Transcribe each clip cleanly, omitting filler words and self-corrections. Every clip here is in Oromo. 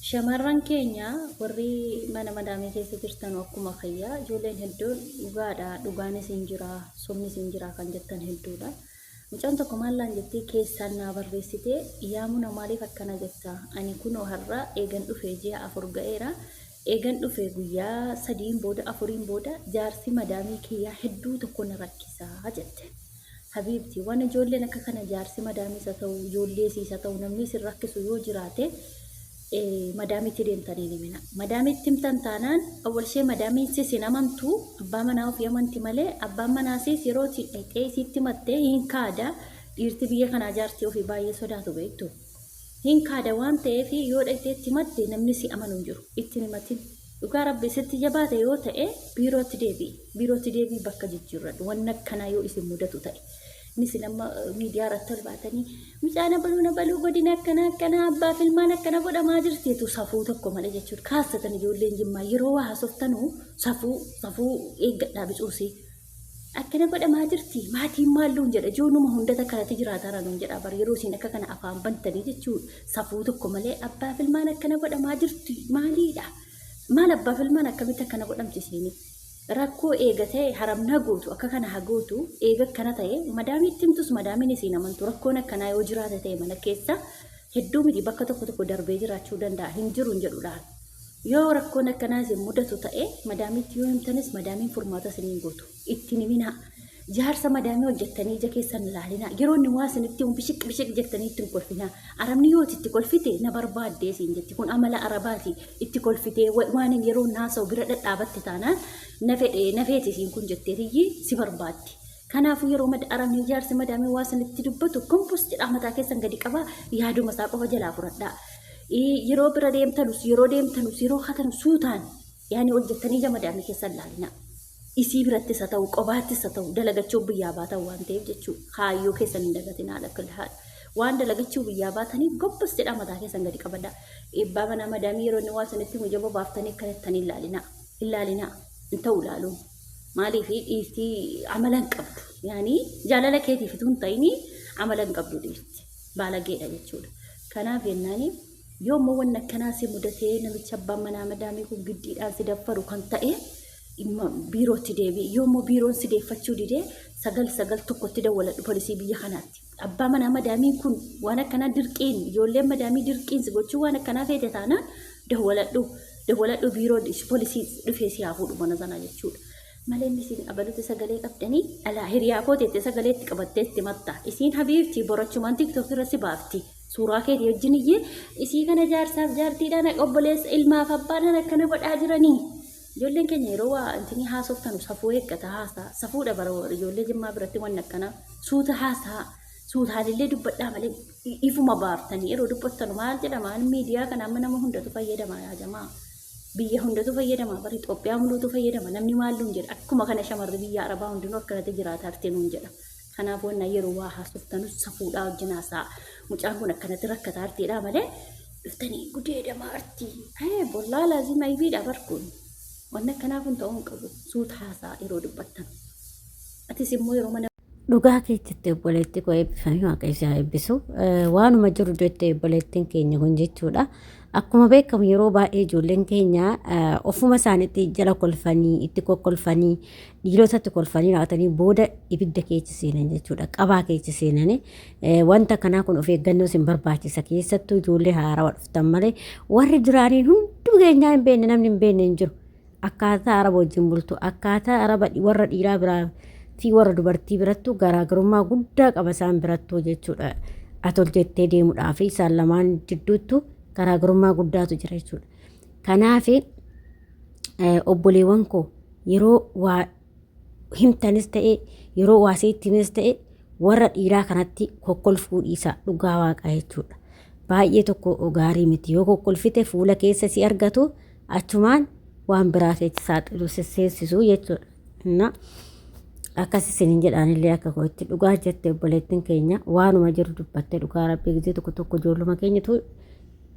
Shamarran keenya warri mana madaamii keessa jirtan akkuma kiyya ijoolleen hedduun dhugaadha, dhugaanis hin jira, sobnis hin jira kan jettan hedduudha. Mucaan tokko maal naan jettee keessaan naa barreessite, yaa Muna, maaliif akkana jetta? Ani kunoo har'a eegan dhufee ji'a 4 ga'eera. Eegan dhufe guyyaa sadiin booda, afuriin booda jaarsi madaamii kiyyaa hedduu tokko na rakkisaa jette. Habiibti, waan ijoolleen akka kana jaarsi madaamiis haa ta'u, ijoolleesiis haa ta'u, namni isin rakkisu yoo jiraate, madaamitti deemtanii hin himina. Madaamitti himtan taanaan awwalshee madaamiin sis hin amantu, abbaa manaa ofii amanti malee. Abbaan manaa siis yeroo itti dhaqxee isiitti himattee hin kaada. Dhiirti biyya kanaa jaartii ofii baay'ee sodaatu, beektu. Hin kaada waan ta'eef, yoo dhaqxee itti himatte namni si amanu hin jiru. Itti hin himatin. Dhugaa Rabbi, sitti jabaate yoo ta'e biirootti deebi'i. Biirootti deebi'i, bakka jijjiirradhu. Wanni akkanaa yoo isin mudatu ta'e. Inni isin amma miidiyaa irratti ol baatanii mucaan abaluu na baluu godina akkana akkana abbaa ilmaan akkana godhamaa jirti safuu tokko malee jechuudha. Kaassatan ijoolleen Jimmaa yeroo waa haasoftanuu safuu safuu eeggadhaa bicuusii. Akkana godhamaa jirti, maatiin maal nuun jedha, ijooluma hundata kanatti jiraataara nuun jedha bar yeroo isin akka kana afaan bantanii jechuudha. Safuu tokko malee abbaa ilmaan akkana godhamaa jirti maaliidha? Maal abbaa ilmaan akkamitti akkana godhamti isiini? Rakkoo eega ta'e haramna gootu, akka kana haa gootu. Eega akkana ta'e madaamiitti himtus madaamiin isiin amantu. Rakkoon akkanaa yoo jiraate ta'e mana keessa hedduu miti, bakka tokko tokko darbee jiraachuu danda'a, hin jiru hin jedhudhaan. Yoo rakkoon akkanaa isin mudatu ta'e madaamiitti yoo himtanis madaamiin furmaata isiniin gootu. Ittiin himinaa. Jaarsa madaamii hojjettanii ija keessan ilaalinaa. Yeroo inni waa isinitti himu bishiq bishiq jettanii ittiin kolfinaa. Arabni yoo itti kolfite na barbaaddee siin jetti. Kun amala Arabaati. Itti kolfitee waan inni yeroo naasa'u bira dhadhaabatte taanaan na fedhe na feeti isiin kun jetteetiyyi si barbaaddi. Kanaafuu yeroo mada arabni jaarsi madaamii waa isinitti dubbatu gombos jedhaa mataa keessan gadi qabaa, yaaduma isaa qofa jalaa fudhadhaa. Yeroo bira deemtanus, yeroo deemtanus, yeroo hatanus suutaan yaani ol jettanii ija madaamii keessan ilaalinaa. Isii birattis haa ta'u, qobaattis haa ta'u, dalagachuu biyyaa baatan waan ta'eef jechuudha. Kaayyoo keessan hin dagatinaa lakka haadha. Waan dalagachuu biyyaa baataniif gombos jedhaa mataa keessan gadi qabadhaa. Eebbaa manaa madaamii yeroo inni waa isinitti himu ija bobaaftanii akkana jettanii ilaalinaa. Ilaalinaa. Hin ta'u ilaaluun. Maaliif? Dhiirtii amala hin qabdu. Yaani jaalala keetiif utuu hin ta'in amala hin qabdu dhiirti. Baalageedha jechuudha. Kanaaf jennaani, yoo immoo wanni akkanaa si mudatee namicha abbaan manaa madaamii kun giddiidhaan si daffaru kan ta'e dhimma biirootti deebi'i. Yoo immoo biiroon si deeffachuu didee 991tti dawwaladhu, polisii biyya kanaatti. Abbaa manaa madaamiin kun waan akkanaa dirqiin ijoolleen madaamii dirqiin si gochuu waan akkanaa feete taanaan dawwaladhu. Dawwaladhu, biiroon polisii dhufee si haa fuudhu mana sanaa jechuudha. Malee inni isin abalutti sagalee qabdanii dhalaa hiriyaa koo teettee sagalee itti qabattee itti matta. Isiin habiibti borachumaan TikTok irra si baafti. Suuraa keetii wajjin iyyee isii kana jaarsaaf jaartiidhaan, obboleessa ilmaaf abbaadhaan akkana godhaa jiranii. Ijoolleen keenya yeroo waa intini haasoftanu safuu eeggata haasaa. Safuudha bara ijoollee Jimmaa biratti wanni akkanaa. Suuta haasaa. Suutaanillee dubbadhaa malee ifuma baaftanii yeroo dubbattanu maal jedhama, miidiyaa kana amma nama hundatu fayyadama yaa jamaa. Biyya hundatu fayyadama bara, Itoophiyaa muluutu fayyadama. Namni maal nuun jedha? Akkuma kana shamarri biyya Arabaa hundinuu akkanatti jiraata artee nuun jedha. Kanaaf wanna yeroo waa haasoftanus safuudhaa wajjin haasaa. Mucaan kun akkanatti rakkataa arteedhaa malee dhuftanii gudeedama artii. Bollaa laazima aybiidha bar kun. Wanni akkanaa kun ta'uu hin qabu. Suuta haasaa yeroo dubbattan. Atis immoo yeroo mana Dhugaa keetti obboleetti koo, eebbifamii, Waaqayyo si haa eebbisu. Waanuma jiru jette obboleettiin keenya kun jechuudha. Akkuma beekamu yeroo baay'ee ijoolleen keenya ofuma isaaniitti jala kolfanii, itti kokkolfanii, dhiirotatti kolfanii raawwatanii booda ibidda keessa seenan jechuudha. Qabaa keessa seenanii wanta kanaa kun of eeggannoo isin barbaachisa. Keessattuu ijoollee haarawaa dhuftan malee warri duraanii hunduu keenyaa hin beekne, namni hin beekne hin jiru. Akkaataa Araba wajjin bultu, akkaataa Araba warra dhiiraa biraa fi warra dubartii birattuu garaagarummaa guddaa qaba isaan birattuu jechuudha. Ati ol jettee deemuudhaa fi isaan lamaan jidduuttu garaagarummaa guddaatu jira jechuudha. Kanaaf obboleewwan koo, yeroo waa himtanis ta'e, yeroo waa sitti himes ta'e, warra dhiiraa kanatti kokkolfuu dhiisaa, dhugaa Waaqaa jechuudha. Baay'ee tokko gaarii miti. Yoo kokkolfite fuula keessa si argatu, achumaan waan biraa keessa saaxilu, sisseensisu jechuudha. Na akkas isiniin jedhaanillee akka kootti dhugaa jette obboleettiin keenya, waanuma jiru dubbatte. Dhugaa Rabbii, gizee tokko tokko ijoolluma keenyatu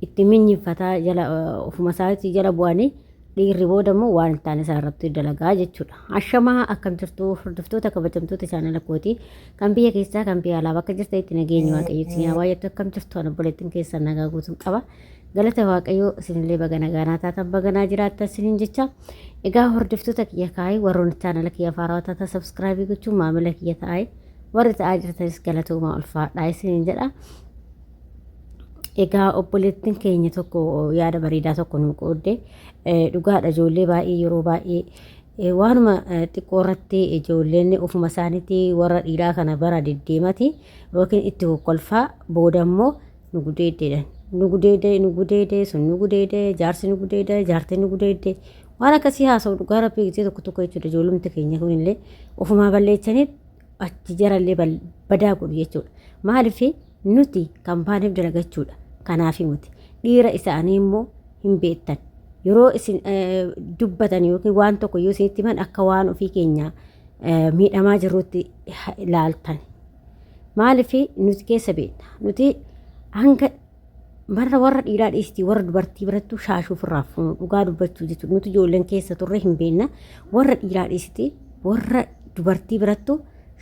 itti minyinfataa jala ofuma isaatii jala bu'anii dhiirri booda immoo waan hin taane isaan irratti dalagaa jechuudha. Ashamaa, akkam jirtu hordoftoota kabajamtoota chaanala kootii, kan biyya keessaa, kan biyya alaa, bakka jirtanitti nageenyi Waaqayyo isin haa baay'attu. Akkam jirtu? Ani obboleettiin keessan nagaa guutuun qaba. Galata Waaqayyoo isinillee baga nagaanaa taatan baganaa jiraattan isiniin jecha. Egaa hordoftoota kiyya kaa'ee warroonni chaanala kiyya faarawaa taatan sabskraayibii gochuun maamila kiyya ta'ee warri ta'aa jirtanis galatoomaa ulfaadhaa isiniin jedha. Egaa obboleettiin keenya tokko yaada bareedaa tokko nu qoodde. Dhugaadha, ijoollee baay'ee yeroo baay'ee waanuma xiqqoo irratti ijoolleen ofuma isaaniitti warra dhiiraa kana bara deddeemati yookiin itti kokkolfaa booda immoo nu gudeeddeedhan. Nu gudeedee, nu gudeedee, sun nu gudeedee, jaarsi nu gudeedee, jaartiin nu gudeeddee. Waan akkasii haasa'u dhugaa rabbii gisee tokko tokko jechuudha. Ijoollumti keenya kunillee ofumaa balleessanii achi jarallee badaa godhu jechuudha. Maaliif nuti kan baaneef dalagachuudha. Kanaaf miti. Dhiira isaanii immoo hin beektan. Yeroo isin dubbatan yookiin waan tokko yoo isinitti himan akka waan ofii keenya miidhamaa jirrutti ilaaltan. Maaliif nuti keessa beekna. Nuti hanga marra warra dhiiraa dhiistii warra dubartii birattuu shaashuu ofirraa fuunu dhugaa dubbachuu jechuudha. Nuti ijoolleen keessa turre hin beekna. Warra dhiiraa dhiistii warra dubartii birattuu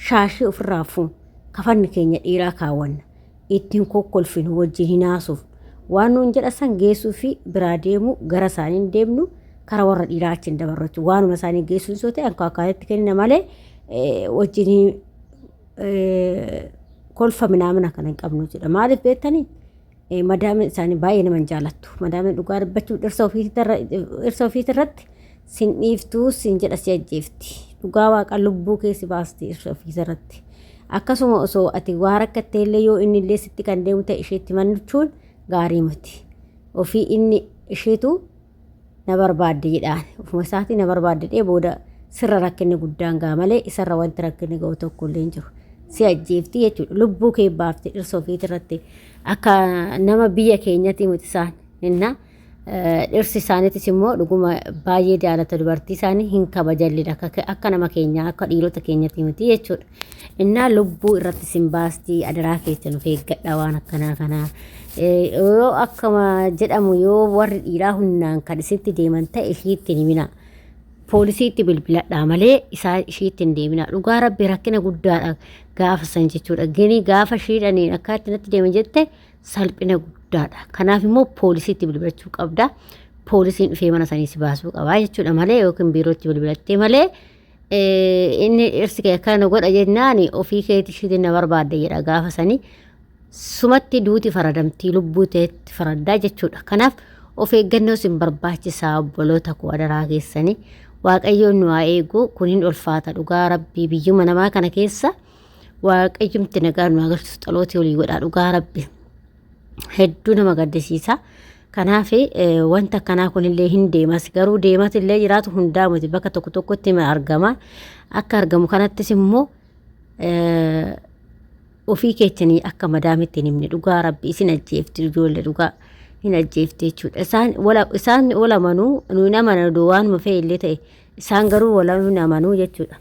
shaashii ofirraa fuunu. Kafanni keenya dhiiraa kaawwanna. Ittiin kokkolfinu, wajjin hin haasofnu. Waan nuun jedha san geessuu fi biraa deemu gara isaanii hin deemnu, kara warra dhiiraa achi hin dabarru jechuudha. Waanuma isaanii geessuun soo ta'e akka akkaataatti kennina malee wajjin kolfa minaamina kana hin qabnu jechuudha. Maaliif beektanii? Madaamin isaanii baay'ee nama hin jaalattu. Madaamin dhugaa dubbachuu dhirsa ofiitirratti sin dhiiftuu sin jedha, si ajjeefti. Dhugaa waaqa lubbuu keessi baasti dhirsa ofiitirratti. Akkasuma osoo ati waa rakkattee illee yoo inni illee sitti kan deemu ta'e isheetti mannuchuun gaarii miti. Ofii inni isheetu na barbaadde jedhaan. Ofuma isaatii na barbaadde dhee booda sirra rakkinni guddaan ga'a malee isarra wanti rakkinni ga'u tokko illee hin jiru. Si ajjeefti jechuudha. Lubbuu kee baafti dhirsa ofiitirratti. Akka nama biyya keenyatti miti isaan. Inna dhirsi isaaniitis immoo dhuguma baay'ee jaalata, dubartii isaanii hin kabajalledha. Akka nama keenyaa, akka dhiirota keenyatti miti jechuudha. Innaa lubbuu irratti sin baastii, adaraa keessan of eeggadha waan akkanaa kanaa. Yoo akkuma jedhamu yoo warri dhiiraa humnaan kan isitti deeman ta'e ishiitti hin himina. Poolisiitti bilbiladhaa malee isaa ishiitti hin deemina. Dhugaa rabbi rakkina guddaadha gaafa san jechuudha. Gini gaafa ishiidhaniin akka itti natti deeman jette salphina guddaadha. Kanaaf immoo poolisiitti bilbilachuu qabda. Poolisiin dhufee mana sanii si baasuu qabaa jechuudha malee yookiin biirootti bilbilattee malee inni dhirsi kee akkana godha jennaan ofii keetii ishiitiin na barbaadde jedha gaafa sanii sumatti duuti faradamtii, lubbuu ta'etti faraddaa jechuudha. Kanaaf of eeggannoo isin barbaachisaa obboloota koo, adaraa keessanii. Waaqayyoon nu haa eegu, kun hin ulfaata dhugaa rabbii. Biyyuma namaa kana keessa waaqayyumti nagaa nu haa galchu, xalootii olii godhaa dhugaa rabbi. Hedduu nama gaddisiisa. Kanaaf wanta akkanaa kunillee hin deemas, garuu deemas illee jiraatu hundaa miti, bakka tokko tokkotti argama. Akka argamu kanattis immoo ofii keessanii akka madaamitti hin himne, dhugaa rabbi isin ajjeefti, ijoollee dhugaa hin ajjeefti jechuudha. Isaan wal amanuu, nu hin amanan, waanuma fe'e illee ta'e isaan garuu wal hin amanuu jechuudha.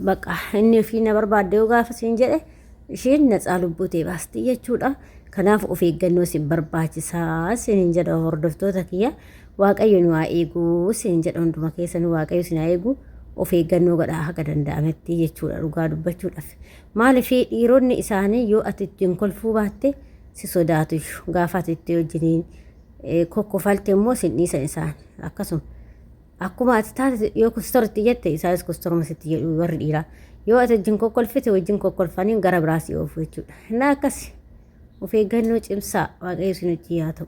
Bakka inni ofii na barbaadde yoo gaafa siin jedhe isheen natsaa lubbuu ta'e baasti jechuudha. Kanaaf of eeggannoo isin barbaachisaa isiniin jedha hordoftoota kiyya. Waaqayyo nu haa eegu isiniin jedha, hunduma keessan Waaqayyo isin haa eegu. Of eeggannoo godhaa haga danda'ametti jechuudha dhugaa dubbachuudhaaf. Maaliif dhiironni isaanii yoo ati ittiin kolfuu baatte si sodaatu, gaafa ati itti wajjiniin kokkofalte immoo sin dhiisan isaan akkasuma. Akkuma ati taate yoo kostor itti jette isaanis kostoruma sitti jedhu warri dhiiraa. Yoo ati wajjin kokkolfite wajjin kokkolfanii gara biraa si oofu jechuudha. Innaa akkas of eeggannoo cimsaa, Waaqayyo isin wajjin haa ta'u.